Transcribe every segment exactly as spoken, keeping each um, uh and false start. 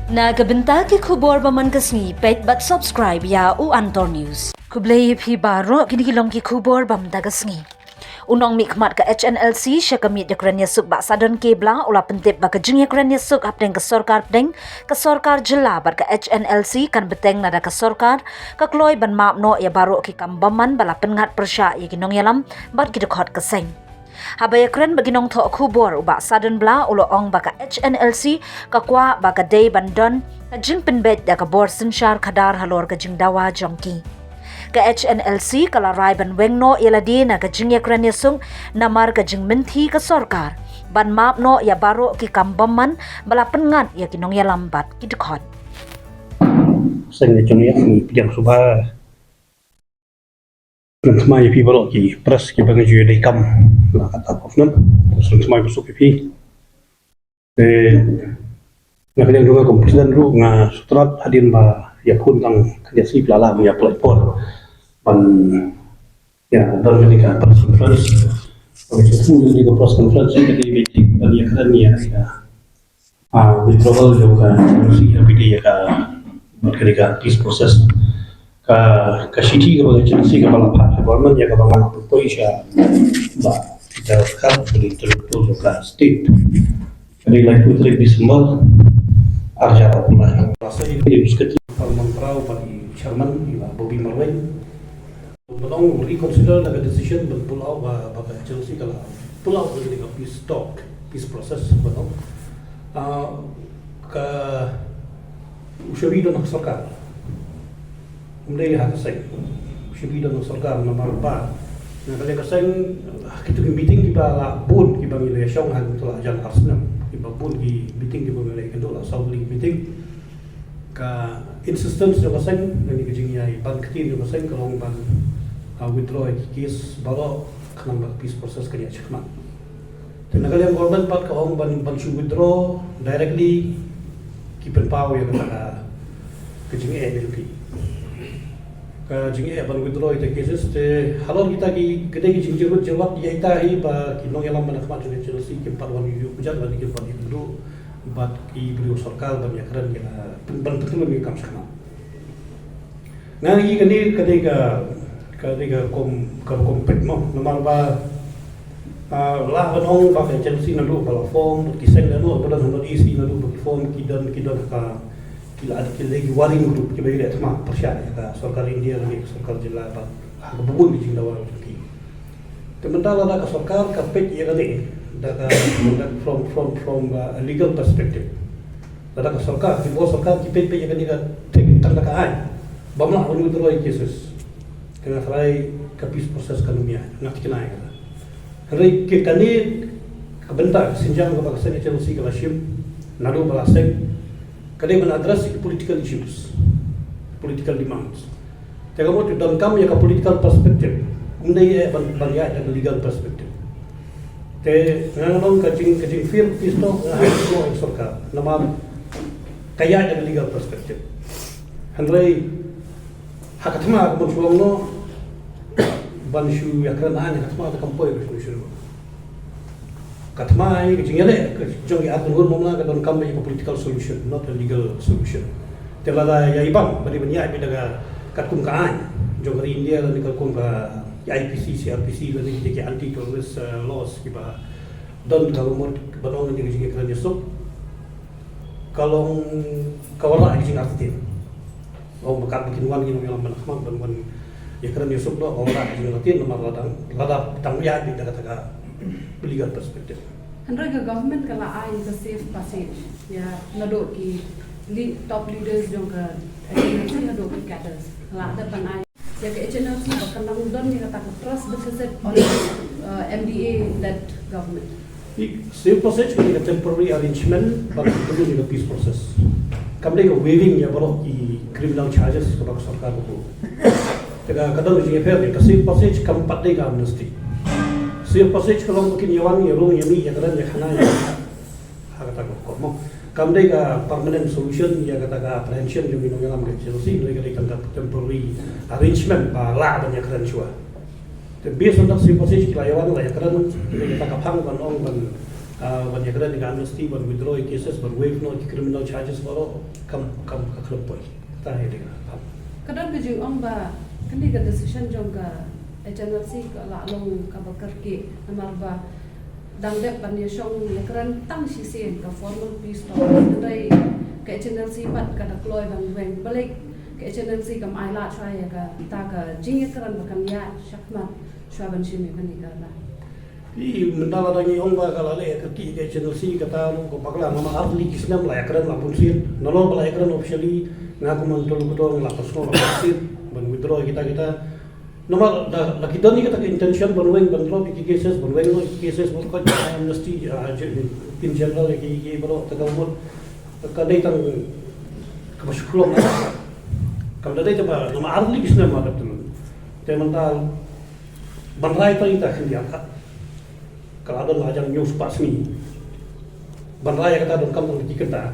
Na ka bynta ki khubor ba man ka sngi, peit bad subscribe ïa u Antor News. Khublei ïa phi baroh, kine ki long ki khubor ba mynta ka sngi. U nongmihkhmat ka H N L C sha ka miet ïakren ïasuk Bah Sadon K Blah u la pyntip ba ka jingïakren ïasuk hapdeng ka sorkar pdeng ka sorkar jylla bad ka H N L C kan bteng lada ka sorkar ka kloi ban map noh ïa baroh ki kam bymman ba la pynngat pyrshah ïa ki nongïalam bad ki dkhot ka seng. Haba ïakren bad ki nongthoh khubor, u Bah Sadon Blah u la ong ba ka H N L C ka kwah ba ka dei ban don ka jingpynbeit da ka bor synshar khadar halor ka jingdawa jong ki. Ka H N L C ka la rai ban weng noh ïa lade na ka jingïakren ïasuk namar ka jingmynthi ka sorkar ban map noh ïa baroh ki kam bymman ba la pynngat ïa ki nongïalam bad ki dkhot. Seng jong ïa ki pdiang suba. Sngewthuh ïa phi baroh ki press kiba nga ju ïadei kam la kata kofnam. Sngewthuh ïa phi. Eh, nga kynmaw jong nga kum president ruh nga sutrat hadien ba ïa phone tang ka ïa si plala ïa play por ban ïa don kane ka press conference. Ong shu pu ïa ka press conference ka dei meeting ban ïa kren ïa ka, ah, withdrawal jong ka C R P D ïa ka, bad ka dei ka peace process. Ka, ka shithi kaba ka agency kaba la phah sha government ïa kaba nga pynpoi sha Bah Peter Kharkongor, ka dei director jong ka state. Ka dei laiphew tarik December arhajar arphew lai. Rasa ini mesti parliament perahu bagi chairman ila Bobby Marwei. Ban ong reconsider na ka decision ban pull out ba, ba ka agency ka la pull out na ka peace talk, peace process ban ong. Ah, ka u shabi don ha sorkar. Um dei ha ka seng. U shabi don ha sorkar namar ba na ka liang ka seng, ah, kitu ki meeting kiba la bun kiba ngi la shong ha kitu la jan arsnam. Kiba bun ki meeting kiba ngi la kynduh la saw meeting. Ka insistence jong ka seng, lane ka jingïai ban ktien jong ka seng ka long ban, ah, withdraw ïa ki case baroh khnang ba ka peace process kan ïa shakmat. Te na ka liang government pat ka ong ban, ban shu withdraw directly, ki pynpaw ïa kata ka, ka jingeh jong ki. Ka jingeh ban withdraw ïa ki cases te halor kita ki, ka dei ki jingjyrwat jyrwat ïa ita hi ba ki nongïalam ba na khmat jong ka agency kim pat wan ïuh ïa u kjat lane kim pat ïakynduh bad ki briew sorkar ban ïakren ïa ka, ban pyntlun ïa ka kam shakmat. Nga ngi kane ka dei ka, ka dei ka kum, ka kum peit mo namar ba, ah, la ban ong ba ka agency naduh ba la form, ki seng naduh ba don ha North East naduh ba ki form, ki don, ki don ka, ki la, ki la ki working group kiba ïaleh thma pyrshah ïa ka sorkar India lane ka sorkar jylla ba ha kaba bun ki jingdawa jong ki. Te mynta lada ka sorkar ka peit ïa kane da ka, da from, from, from, uh, a legal perspective. Lada ka sorkar, ki bor sorkar ki peit, peit ïa kane ka thik tang da ka aiñ. Bym lah ban withdraw ïa cases. Te nga tharai ka peace process kan ym ïaid, nga thikna ïa kata. Hynrei ka, kane ka bynta, ka sienjam kaba ka seng H N L C ka la shim naduh ba la seng, ka dei ban address ïa ki political issues, political demands. Te ka mut donkam ïa ka political perspective, ym dei eh ban, ban ïaid da ka legal perspective. Te nga ong ka jing, ka jingfail peace talk nga hap ïa ka sorkar namar ka ïaid da ka legal perspective. Hynrei ha ka thma ka ban shu ong noh ban shu ïakren aiñ, ha ka thma ka kam poi ka solution. Ka thma ïa ka jingïaleh ka jong ki artylli ngut, mo, ka donkam ïa ka political solution, not a legal solution. Te lada ïa i bang ba dei ban ïaid beit da ka katkum ka aiñ jong ka ri India lane katkum ka I P C, C R P C lane kita ki anti terrorist, uh, laws kiba don, ka long mut ban ong ïa ka jingïakren ïasuk ka long ka wanrah ïa ka jingartatien. Ong ba kat ba kin wan ki nongïalam ba na khmat ban wan ïakren ïasuk noh, ka wanrah ïa ka jingartatien namar lada, lada tang ïaid beit da kata ka legal perspective. Hynrei ka government ka la ai ka safe passage ïa naduh ki le-, top leaders jong ka H N L C haduh ki cadres. Ka la dep ban ai ïa ka H N L C ba kan nang don ïa kata ka trust deficit on, uh, M D A led government. Ïa ka safe passage ka dei ka temporary arrangement ban pynlong ïa ka peace process. Kam dei ka waiving ïa baroh ki criminal charges kaba ka sorkar ka buh. Te ka, ka don ka jingïapher, ka safe passage kam pat dei ka amnesty. Safe passage ka long ba kin ïa wan ïa rung ïa mih ïa kren ïa khana ïa ha kata ka hukum, mo. Kam dei ka permanent solution ïa kata ka apprehension jong ki nongïalam ka H N L C, hynrei ka dei tang ka temporary arrangement ba lah ban ïakren shuwa. Te based on that safe passage ki la ïa wan la ïakren, te kata ka phang ban ong ban, Ah, ban ïakren ïa ka amnesty, ban withdraw ïa ki cases, ban waive noh ki criminal charges baroh, kam, kam, ka khlem poi. Kata hi dei ka. Ka don ka jingong ba kane ka decision jong ka H N L C ka la long kaba kyrkieh, namar ba dang dep ban ïashong ïakren tang shisien ka formal peace talk. Hynrei ka H N L C pat ka da kloi ban weng. Balei ka H N L C kam ailad shuwa ïa kata ka jingïakren ba kan ïaid shakhmat shuwa ban shim ïa kane ka rai? Ïa, mynta lada ngi ong ba ka la leh kyrkieh ka H N L C, kata ruh ka bakla, namar artylli ki snem la ïakren la bun sien. Nalor ba la ïakren officially, nga kum u interlocutor nga la pynshong la bun sien ban withdraw kita, kita. Namar da, da ki don ïa kata ka intention ban weng, ban drop ïa ki cases, ban weng noh ïa ki cases, ban koit amnesty, ah, in general ïa ki, ki baroh, te ka mut ka dei tang kaba shu khlong. Kam da dei tang ba, namar artylli ki snem la dep te. Te mynta ban rai tang ita khyndiat ka la don la jan hynñiew spah sngi. Ban rai ïa kata donkam tang ki kynta.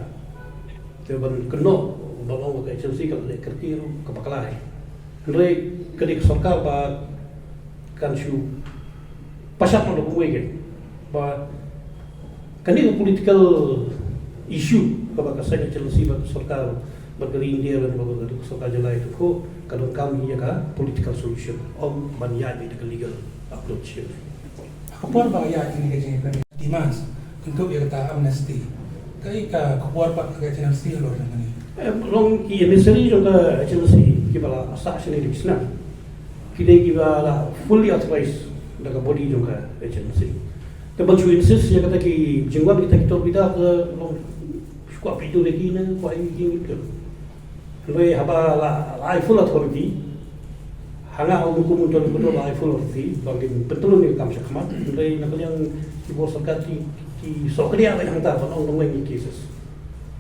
Te ban kynnoh, ban ong ba ka H N C ka la leh kyrkieh ruh ka bakla hi. Hynrei ka dei ka sorkar ba kan shu pynshah noh da kumwei kein. Ba kane ka political issue kaba ka seng H N C bad ka sorkar, bad ka ri India, bad ka sorkar jylla, ïa kata ka donkam hi ïa ka political solution, ym ban ïaid beit da ka legal approach. Ha ka por ba ïaid kane ka jingïakren, demands kyntu ïa kata amnesty, kaei ka khubor pat ka H N L C halor kane? Eh, long ki emissary jong ka H N L C kiba la sah shane da ki snem, ki dei kiba la fully authorized da ka body jong ka H N L C. Te ban shu insist ïa kata ki jingwan kita ki tor bida ka long shu kwah pyntu da ki ne kwah ïa ki ngin. Hynrei haba la, la ai full authority, ha nga ha u kum u interlocutor la ai full authority ba ngin pyntlun ïa ka kam shakhmat. Hynrei na ka liang ki bor sorkar ki, ki shu kyndiah beit hangta ban ong dang weng ïa ki cases.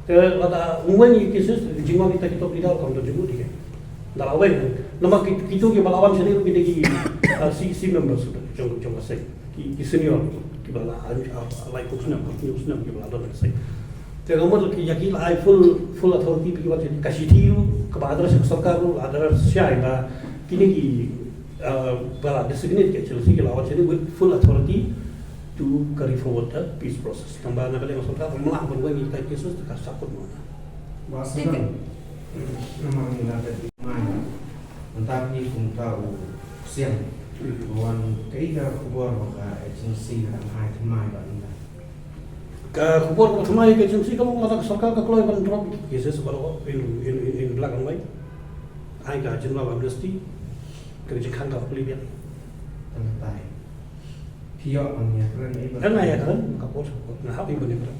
Te lada ym weng ïa ki cases, jingwan kita ki tor bida kam don jingmut ïa ki. Da la weng namar ki, kito kiba la wan shane ruh ki dei ki, ah, C E C members jong, jong ka seng. Ki, ki senior kiba la, ah, ah, lai kum snem, kum snem kiba la don ha ka seng. Te ka mut ki, ïa ki la ai full, full authority ba ki wan shane. Ka shithi ruh kaba address ka sorkar ruh la address shai ba kine ki, ah, ba la designate ka H N L C ki la wan shane with full authority to carry forward the peace process. Tangba na ka liang ka sorkar kam lah ban weng ïa ki cases, te ka sahkut noh. Ba sdang. Namar ngi la dep mai. Mynta phi kumta u siang. Wan kaei ka khubor ba ka H N C ka dang ai thymmai bad mynta? Ka khubor ba thymmai ka H N C ka long lada ka sorkar ka kloi ban drop ki cases baroh in, in, in, in black and white. Ai ka general amnesty. Ka jingkhang ka pli biang. Tang tai. Phi ïoh ban ïakren ei ba? Nga ïakren ka por, nga hap ban ïakren.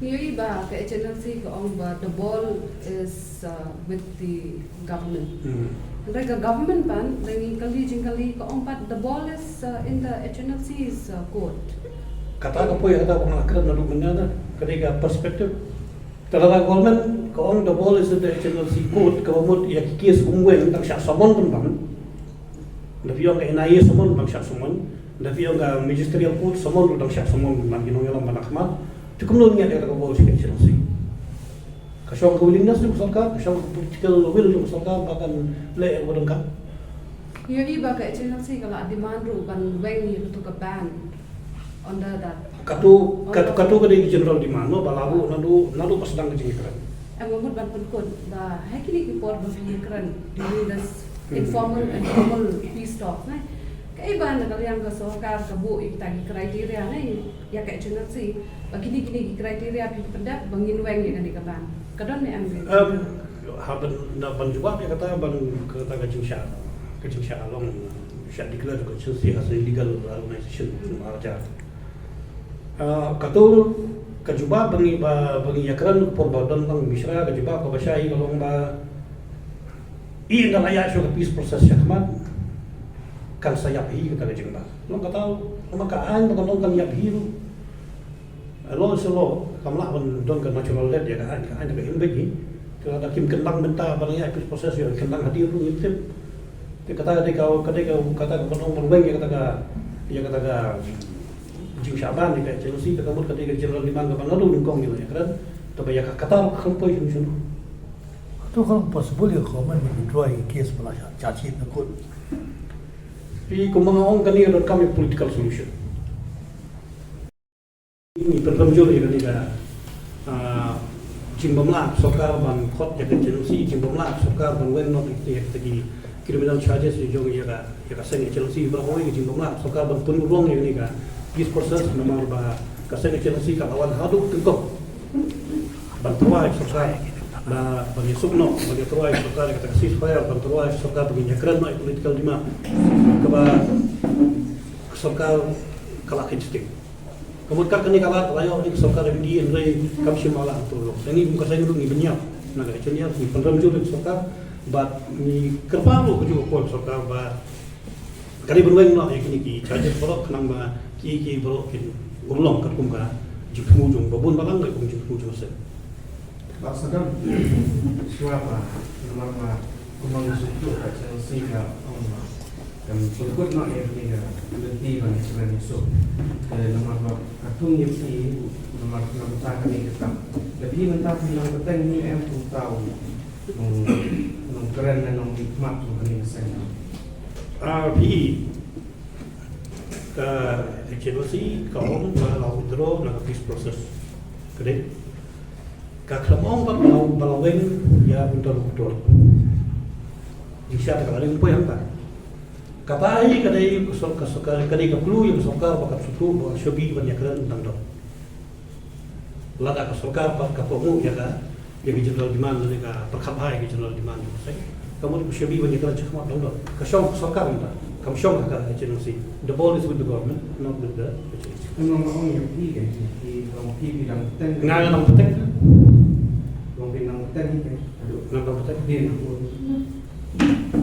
Ngi ïohi ba ka H N L C ka ong ba the ball is, uh, with the government. Hmm. Hynrei ka government pat, lada ngi kylli jingkylli, ka ong pat the ball is, uh, in the H N L C's, uh, court. Kata ka poi kata ba nga kren naduh mynne, ka dei ka perspective. Te lada ka government ka ong the ball is in the H N L C court, kaba mut ïa ki case ym weng, dang shah summon pynban. Da phi ong ka N I A summon, dang shah summon. Da phi ong ka magisterial court summon, dang shah summon pynban, ki nongïalam ba na khmat. Te kumno ngin ïa ka ball sha ka H N L C? Ka shong ka willingness jong ka sorkar, ka shong ka political will jong ka sorkar ba kan leh ïa kaba donkam. Ïohi ba ka H N L C ka la demand ruh ban weng ïa kato ka ban. Under that. Kato, kato, kato ka dei ka general demand, no, ba la buh naduh, naduh ba sdang ka jingïakren. Em, nga mut ban pynkut ba ha kine ki por ba phi ïakren during this informal and formal peace talks, ne? Kaei ba na ka liang ka sorkar ka buh ïa kita ki criteria, ne, ïa ka H N L C, ba kine, kine ki criteria phi pyndep ba ngin weng ïa kane ka ban? Ka don ne em? Em, ha ban, na ban jubab ïa kata, ban, kata ka jingshah, ka jingshah long, shah declare ka H N L C as a legal organization, marja. Ah, kato ka jubab ba ngi, ba, ba ngi ïakren ka por ba don tang Mishra, ka jubab kaba shai ka long ba, ynda la ïaid shuh ka peace process shakhmat, kan sa ïap hi kata ka jingbam. Long kata, namar ka aiñ ba ka long kan ïap hi ruh. Law is a law, kam lah ban don ka natural death ïa ka aiñ, ka aiñ ka im beit hi. Te lada kim kyndang mynta ba la ïaid peace process, ïa kyndang hadien ruh ngim tip. Te kata ka dei ka, ka dei ka, kata ka ban ong ban weng ïa kata ka, ïa kata ka jingshah ban ïa ka H N L C, ka mut ka dei ka general demand kaba naduh nyngkong ngi la ïakren. Te ba ïa ka, kata ruh kam poi shuh shuh. Kato ka long possible ïa ka government ban withdraw ïa ka case ba la shah charge sheet na court? Phi, kumba nga ong, kane ka donkam ïa ka political solution. Ngi pynrem jur ïa kane ka, ah, jingbym lah sorkar ban khot ïa ka H N L C, jingbym lah sorkar ban weng noh ïa kita ki criminal charges ïa jong ïa ka, ïa ka seng H N L C, baroh kawei ka jingbym lah sorkar ban pynurlong ïa kane ka peace process namar ba ka seng H N L C ka la wan haduh tyngkong ban tyrwa ïa ka sorkar, ba ban ïasuk noh, ban ïatyrwa ïa ka sorkar ïa kata ka ceasefire, ban tyrwa ïa ka sorkar ban ïakren noh ïa political demand kaba ka sorkar ka la kynjah. Ka mut kat kane ka lad ka la ïoh ïa ka sorkar M D A hynrei kam shym la lah ban pynurlong. Te ngi kum ka seng ruh ngi pynïap na ka H N L C, ngi pynrem jur ïa ka sorkar bad ngi kyrpad ruh kajuh ka por ïa ka sorkar ba ka dei ban weng noh ïa kine ki charges baroh khnang ba ki, ki baroh kin urlong katkum ka jingthmu jong ba bun balang, katkum jingthmu jong ka seng. Bah Sadam, shuwa ba, namar ba kumba ngi sngewthuh ka H N L C ka ong ba kan pynkut noh ïa kane ka lynti ban ïakren ïasuk. Te namar ba katkum ïa phi, namar na ka bynta kane ka kam, lada phi mynta phi nang bteng, phi em kumta u nong, nongkren ne nongmihkhmat jong kane ka seng? Ah, phi, ka H N L C ka ong ba la withdraw na ka peace process. Ka dei, ka khlem ong ba la, ba la weng ïa u interlocutor. Jingshisha ka la dei poi hangta. Kata hi ka dei ka sor-, ka sorkar, ka dei ka clue ïa ka sorkar ba kan sngewthuh ba ka shong bha ban ïakren tang don. Lada ka sorkar pat ka kohnguh ïa ka, ïa ka general demand, lane ka pyrkhat bha ïa ka general demand jong ka seng, ka mut ka shong bha ban ïakren shakhmat dang don. Ka shong ka sorkar mynta, kam shong ha ka H N L C. The ball is with the government, not with the H N L C. Kan long ong ïa phi kan, phi long phi phi dang bteng. Nga nga dang bteng. Long phi dang bteng kan. Aduh, nga dang bteng. Phi dang bteng.